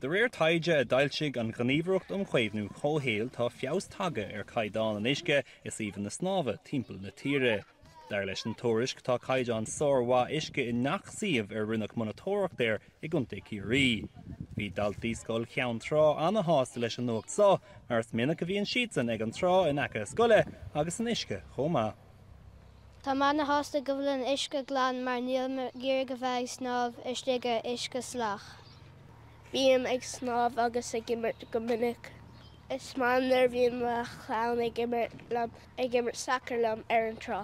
De réir taighde a d'fhoilsigh an Ghníomhaireacht um Chaomhnú Comhshaoil tá feabhas tagtha ar chaighdeán an uisce i suíomhanna snámha timpeall na tíre. Dar leis an tuairisc tá caighdeán sármhaith uisce i ngach suíomh ar rinneadh monatóireacht air i gContae Chiarraí. Bhí daltaí Scoil Cheann Trá ana-shásta leis an nuacht seo mar is minic a bhíonn siadsan ag an trá in aice a scoile agus san uisce chomh maith. Tá mé ana-shásta go bhfuil an uisce glan mar níl mé ag iarraidh a bheith ag snámh istigh i uisce salach. Bím ag snámh agus ag imirt go minic. Is maith nuair a bhíonn mo chlann ag imirt liom, ag imirt sacar liom ar an trá.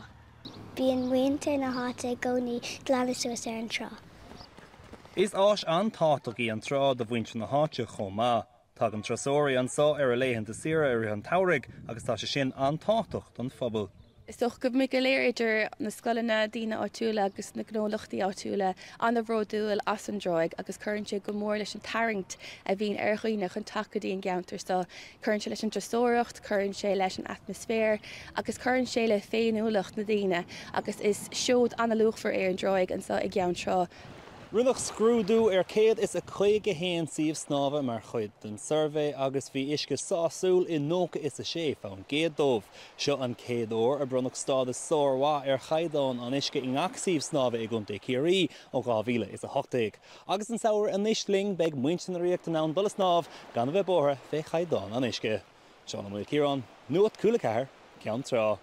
Bíonn muintir na háite i gcónaí ag glanadh suas ar an trá. Is áis an-tábhachtach í an trá do mhuintir na háite chomh maith. Tagann turasóirí anso ar a laethanta saoire i rith an tsamhraidh agus tá sé sin an-tábhachtach don phobal. Is dócha go bhfuil muid go léir, idir na scoileanna, daoine áitiúla agus na gnólachtaí áitiúla, an-bhródúil as an dtráigh agus cuireann sé go mór leis an tarraingt a bhíonn ar dhaoine chun teacht go dtí an gceantar seo. Cuireann sé leis an dturasóireacht, cuireann sé leis an atmaisféar agus cuireann sé le féiniúlacht na daoine agus is seoid an-luachmhar é an dtráigh anseo i gCeann Trá. Rinneadh scrúdú ar 151 suíomh snámha mar chuid den suirbhé agus bhí uisce sásúil i 96 fán gcéad dóibh. Seo an chéad uair a bronnadh stádas sármhaith ar chaighdeán an uisce i ngach suíomh snámha i gContae Chiarraí ó 2018. Agus an samhradh anois linn, beidh muintir na Ríochta in ann dul a snámh gan a bheith buartha fé chaighdeán an uisce. Seán Ó Maoilchiaráin, Nuacht Cúla 4, Ceann Trá.